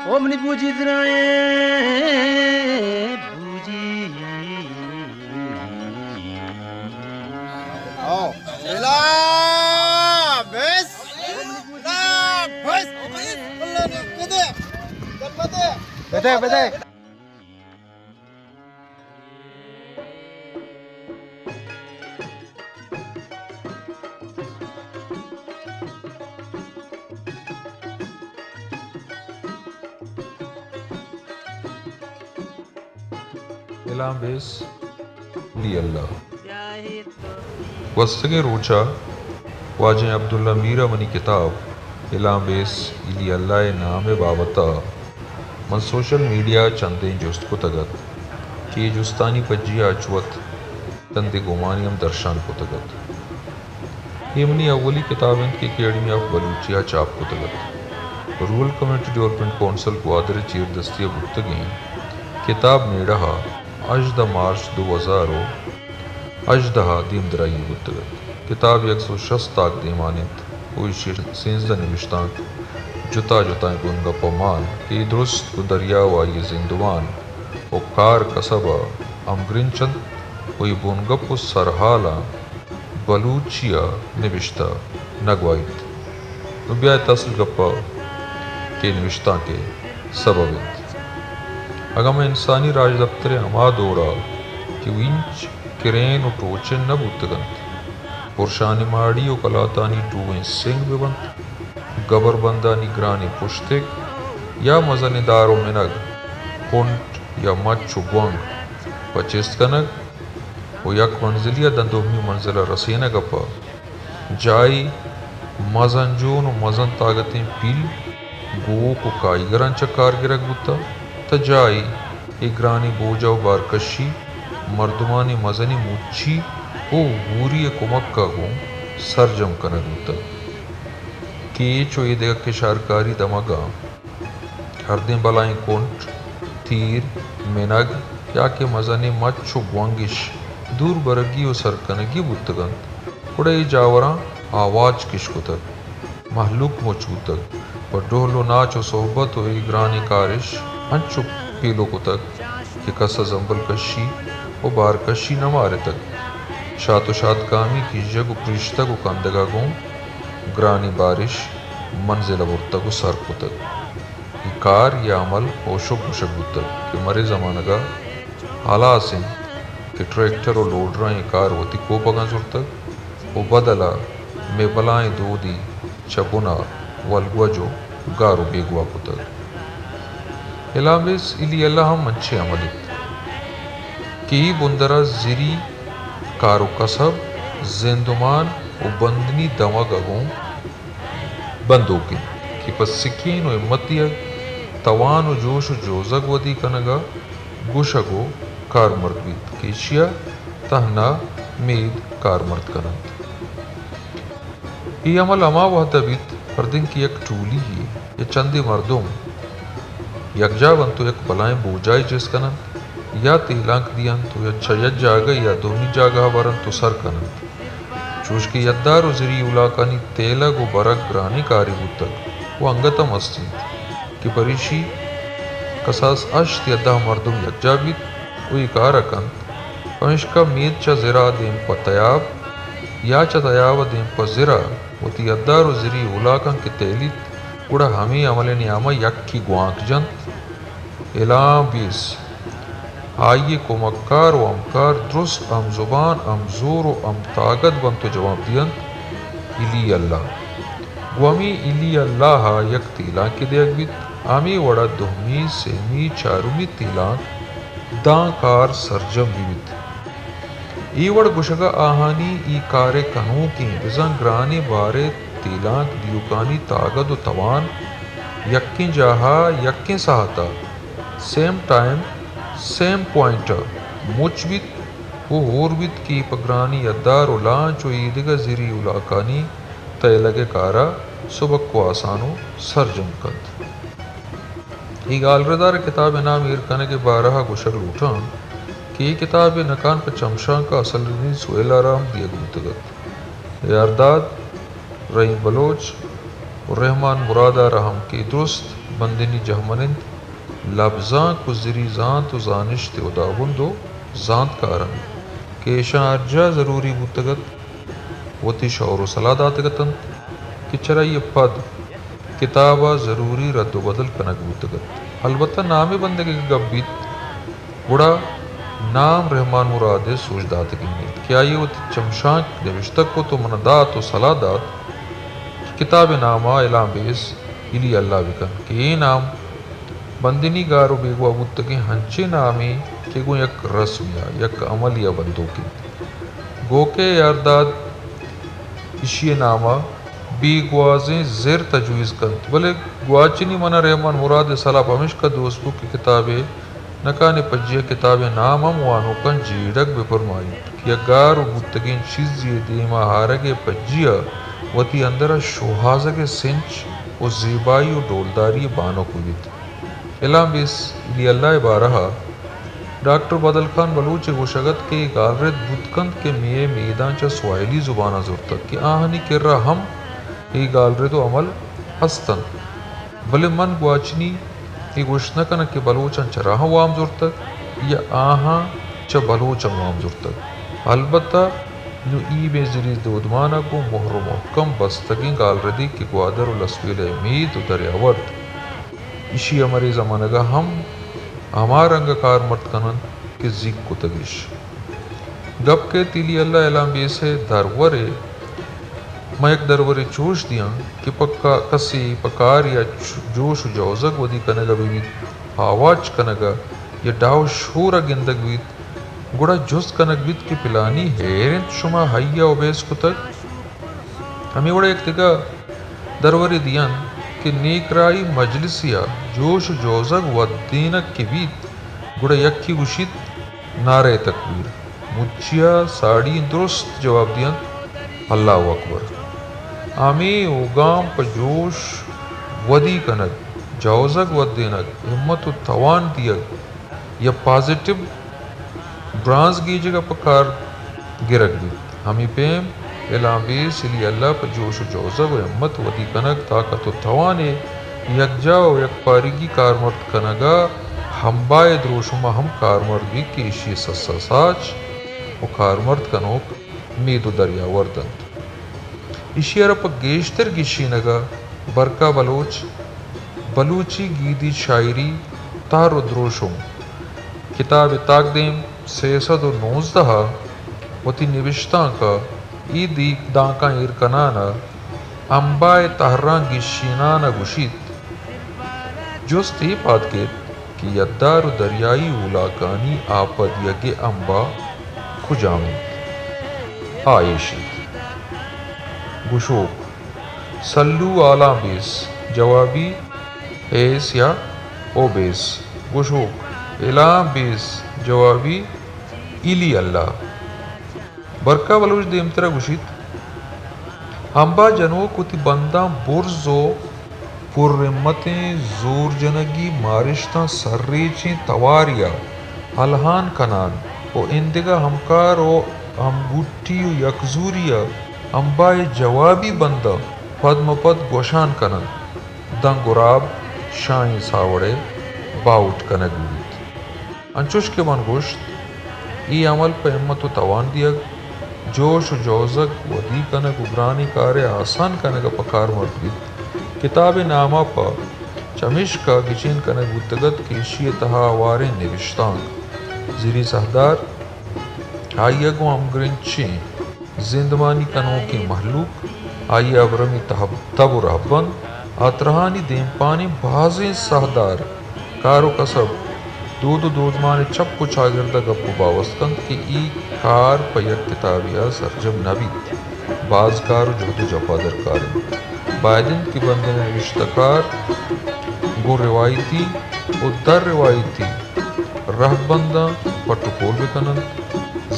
او منی بوجی درائیں بوجی۔ او۔ بلا بس۔ بلا بس۔ اللہ نے کدے۔ بدے، بدے۔ الہام بیس، الی اللہ۔ گوستگیں روچ ءَ واجہ عبداللہ میر ءَ منی کتاب الہام بیس الی اللہ ءِ نام ءِ بابت ءَ من سوشل میڈیا ءَ چندیں جست کتگ اَت کہ اے جستانی پجی ءَ اچ وت چندے گمانے ہم درشان کتگ اَت۔ اے منی اولی کتاب اِنت کہ اکیڈمی آف بلوچی ءَ چاپ کتگ اَت۔ Rural community development council Gwadar ءِ چیردستی ءَ بوتگیں کتاب میڑہ ءَ ہژدہ مارچ دو ہزار ءُ ہژدہ ءَ دیمدرائی بوتگ اَت۔ کتاب یک سد ءُ شست تاکدیمان اِنت ءُ ایشی ءِ سیزدہ نبشتانک جتا جتائیں بنگپ ءَ مان کہ اے درست گوں دریا ءُ آئی ءِ زندمان ءُ کار کسب ءَ ہمگرنچ اَنت ءُ اے بنگپ ءُ سرحالاں بلوچی ءَ نبشتہ نہ گواہیت۔ نوں بیایت اصل گپ ءَ کہ نبشتانک ءِ سبب اِنت۔ اگاں ما انسانی راجدپتر ءِ ہما دور ءَ کہ وینچ، کرین ءُ ٹوچن نہ بوتگ اَنت، پرشانی ماڑی ءُ کلاتانی ٹوہیں سنگ بہ بنت، گبر بندانی گرانیں پشتک یا مزنیں دار ءُ منگ، کنٹ یا مچ ءُ گونگ پہ چست کنگ ءُ یک منزلے ءَ داں دومی منزل ءَ رسینگ ءَ پہ جاہے مزن جون ءُ مزن تاگتیں پیل، گوک ءُ کائیگراں چہ کار گرگ بوتگ، تہ جاہے اے گرانیں بوجہ ءُ بارکشی مردمانی مزنیں مچی ءُ ہوری ءِ کمک ءَ گوں سرجم کنگ بوتگ کہ اے چو اے دگہ کشارکاری دمگاں ہردیں بلاہیں کنٹ، تیر، منگ یا کہ مزنیں مچ ءُ گونگش دور برگی ءُ سر کنگی بوتگ اَنت، گڑا اے جاوراں آواچ کش کتگ، مہلوک مچ بوتگ، پہ ڈہل ءُ ناچ ءُ صحبت ءُ اے گرانیں کارش انچو پیلو کتگ کہ کس ءَ زمبل کشی ءُ بار کشی نہ مارتگ۔ شات ءُ شاتکامی کیژگ ءُ پریشتگ ءُ کندگ ءَ گوں گرانیں بارش منزل ءَ برتگ ءُ سر کتگ۔ اے کار یا عمل ہوشک گوشگ بوتگ کہ مرے زمانگ ءَ ہلاس اِنت کہ ٹریکٹر ءُ لوڈراں اے کار وتی کوپگاں زرتگ ءُ بدل ءَ مئے بلاہیں دودے چہ بن ءَ ولگوج ءُ گار ءُ بیگواہ کتگ۔ الہام بیس الی اللہ ہم انچیں عمل اِنت کہ اے بندر ءَ زری کار ءُ کسب، زندمان ءُ بندنی دمگ ءَ گوں بندوک اِنت کہ پہ سکین ءُ ہمت دیگ، توان ءُ جوش ءُ جوزگ ودی کنگ ءَ گوشگ ءُ کارمرد بیت کہ ایشی ءَ تہنا مید کارمرد کن اَنت۔ اے عمل ہما وہد ءَ بیت، ہردیں کہ یک ٹولی یے یا چندے مردم یکجاہ بنت ءُ یک بلاہیں بوجاہے چست کن اَنت یا تیلانک دیئنت ءُ یا چہ یک جاگہے یا دومی جاگہ ءَ بر اَنت ءُ سر کن اَنت۔ چوش کہ یدار ءُ زری اولاکانی تیلگ ءُ برگ گرانیں کارے بوتگ ءُ انگت ہم است اِنت کہ پریشی کساس ہشت یا دہ مردم یکجاہ بیت ءُ اے کار ءَ کنت، پمیشکا مید چہ زر ءَ دیم پہ تیاب یا چہ تیاب ءَ دیم پہ زر ءَ وتی یدار ءُ زری اولاکاں کہ تیلیت، گڑا ہمے عمل ءِ نیام ءَ یکے گوانک جنت۔ الہام بیس، آئی ءِ کمکار ءُ ہمکار درست ہمزبان، ہمزور ءُ ہمتاگت بنت ءُ جواب دیئنت، الی اللہ۔ گوں ہمے الی اللہ ءَ یک تیلانکے دیگ بیت، ہمے وڑ ءَ دومی، سیمی، چارمی تیلانک داں کار سرجم بہ بیت۔ اے وڑ گوشگ ءَ آہانی اے کار ءِ کنوکیں بزاں گرانیں بار ءِ تیلانک دیوکانی تاگت ءُ توان یکیں جاہ ءَ یکیں ساعت ءَ سیم ٹائم سیم پوائنٹ ءَ مچ بیت ءُ ہور بیت کہ پہ گرانیں یدار ءُ لانچ ءُ ایدگہ زری اولاکانی تیلگ ءِ کار ءَ سبک ءُ آسان ءُ سرجم کنت۔ اے گالردار ءِ کتاب ءِ نام ایر کنگ ءِ بارہ ءَ گوشگ لوٹاں کہ اے کتاب ءِ نکان پہ چمشانک ءَ اصل ردیں سہیل ءَ را ہم دیگ بوتگ اَت۔ یارداد، رحیم بلوچ، و رحمان مراد ءَ را ہم کہ درست بندنی جہمن انت، لبزانک و زری زانت و زانشت ءِ ہداوند و زانتکار انت کہ ایشاں ہر جاہ ضروری بوتگ ات، وتی شور و سلاہ داتگ اتنت کہ چرائی ءَ پد کتاب ءَ ضروری رد و بدل کنگ بوتگ ات۔ البتہ نام ءِ بندگ ءِ گپ بیت، گڑا نام رحمان مراد ءِ سوج داتگیں انت کہ آئی ءَ وتی چمشانک نبشتہ کت و من ءَ دات و سلاہ دات کہ کتاب ءِ نام ءَ الہام بیس الی اللہ بکن کہ اے نام بندنی گار و بیگواہ بوتگیں ہنچیں نامے کہ گوں یک رسمے ءَ، یک عملے ءَ بندوک انت۔ گوکے یارداد ایشی ءِ نام ءَ بے گوازیں زر تجویز کنت، بلے گواچنی من ءَ رحمان مراد ءِ سلاہ پمیشکا دوست بوت کہ کتاب ءِ نکان ءِ پجی ءَ کتاب ءِ نام ہم وانوکاں جیڑگ بہ پرمائیت کہ یک گار و بوتگیں چیزے ءِ دیم ءَ آرگ ءِ پجی ءَ وتی اندر ءَ شوہازگ ءِ سنچ و زیبائی و ڈولداری ءِ بانک بہ بیت۔ الہام بیس الی اللہ ءِ بارہ ءَ ڈاکٹر بدل خان بلوچ ءِ گوشگ ات کہ اے گالرد بوت کنت کہ مئے میداں چہ سواحلی زباناں زرتگ کہ آہانی کرا ہم اے گالرد و عمل ہست انت، بلے من گواچنی اے گوشت نہ کناں کہ بلوچاں چراہاں وام زرتگ یا آہاں چہ بلوچاں وام زرتگ۔ البتہ نوں اے مئے زری دودمان ءَ گوں مہر و مہکم بستگیں گالردے کہ گوادر و لسبیلہ ءِ مید و دریاورد ایشی ءَ مریض ءَ منگ ءَ ہم ہما رنگ ءَ کارمرد کن انت کہ زیک کتگ اش۔ گپ کیت الی اللہ الہام بیس ءِ درور ءِ، من یک درورے چوش دیاں کہ پہ کا-، کسے پہ کارے ءَ چ-، جوش و جوزگ ودی کنگ ءَ بہ بیت، آواچ کنگ ءَ یا ڈاہ و شور ءَ گندگ بیت، گڑا جست کنگ بیت کہ پلانی ہیر انت، شما آئی ءَ ابیس کتگ؟ ہمے وڑ ءَ یک دگہ درورے دیاں کہ نیکراہی مجلسے ءَ جوش و جوزگ ودینگ کہ بیت، گڑا یکے گوشیت، نعرہ تکبیر، مچی ءَ ساڑی درست جواب دیاں، اللہ اکبر۔ ہمے اوگام پہ جوش ودی کنگ، جوزگ ودینگ، ہمت و توان دیگ، یا پازیٹیو برانز گیجگ ءَ پہ کار گرگ بیت۔ ہمے پیم الہام بیس الی اللہ پہ جوش و جوزگ و ہمت ودی کنگ، طاقت و توان ءِ یکجاہ و یکپارگی کارمرد کنگ ءَ ہمبا ءِ دروشم ءَ ہم کارمرد بیت کہ ایشی ءِ سسا ساچ و کارمرد کنوک مید و دریاورد انت۔ ایشی ءَ را پہ گیشتر گیشینگ ءَ برکا بلوچ، بلوچی گیدی شاعری، تہر و دروشم، کتاب ءِ تاکدیم سئے سد و نوزدہ ءَ وتی نبشتانک ءَ اے دی-، دانکاں ایر کنان ءَ ہمبا ءِ تہراں گیشینان ءَ گوشیت، جست اے پاد کیت کہ یدار و دریائی اولاکانی آپ ءَ دیگ ءِ ہمبا کجام انت؟ آ ایش انت۔ گوشوک، سلو آلام بیس، جوابی ایس یا اوبیس۔ گوشوک، الام بیس، جوابی ایلی اللہ۔ برکا بلوچ دیمترا گوشیت، ہمبا جنوک وتی بنداں برز و پرہمتیں زور جنگی مارشتاں سرریچیں توارے ءَ الہان کنان و ایندگہ ہمکار و ہمگوٹی و یکزوری ءَ ہمبا ءِ جوابی بنداں پدمپد گوشان کن انت، داں گراب شاہیں ساوڑ ءِ باہوٹ کنگ بہ بیت۔ انچوش کہ من گوشت، اے عمل پہ ہمت و توان دیگ، جوش و جوزگ ودی کنگ و گرانیں کار ءِ آسان کنگ ءَ پہ کارمرد بیت۔ کتاب ءِ نام ءَ پہ چمیشکا گچین کنگ بوتگ ات کہ ایشی ءِ تہا ہواریں نبشتانک، زری ساہدار، آئی ءَ گوں ہمگرنچیں زندمانی کنوکیں مہلوک، آئی ءِ ابرمی تہب-، تب و رہبند، آ ترہانی دیمپانیں بازیں ساہدار، کار و کسب، دود و دودمان ءِ چپ و چاگرد ءَ گپ و باوست کنت کہ اے کار پہ یک کتابے ءَ سرجم نہ بیت۔ باز کار و جہد و جپا درکار انت۔ باید انت کہ بندن ءِ نبشتہ کار گوں روایتی و در روایتی رہبنداں پٹ و پول بہ کن انت۔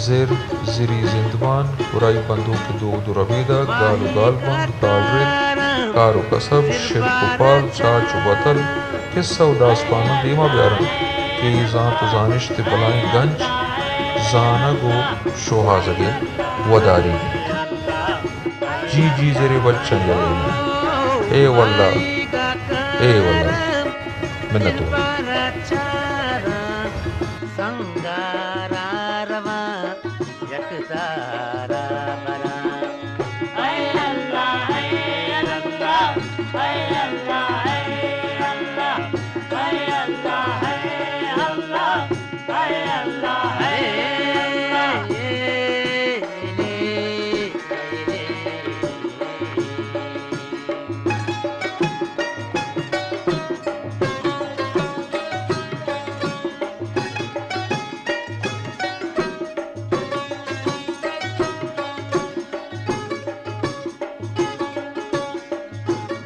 زر، زری زندمان، گڑا اے بندوک ءِ دود و ربیدگ، گال و گالبند، گالرد، کار و کسب، شرپ و پال، چاچ و بتل، کسہ و داسپاناں دیما بیار انت کہ اے زانت و زانشت ءِ بلائیں گنج زانگ و شوہازگ ءِ وداریگ انت۔ جی جی زر ءِ بچاں یلہ نہ انت۔ اے واللہ، اے واللہ، منت وار۔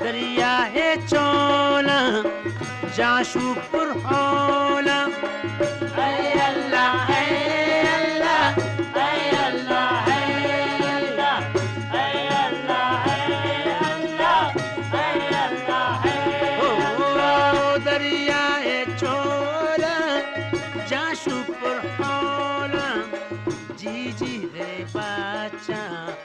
دریا ءِ چولاں جاشو پر اولاں۔ اے اللہ، اے اللہ، اے اللہ، اے اللہ، اے اللہ، اے اللہ، اے اللہ، اے اللہ، اے اللہ۔ او دریا ءِ چولاں جاشو پر اولاں، جی جی دے بچاں۔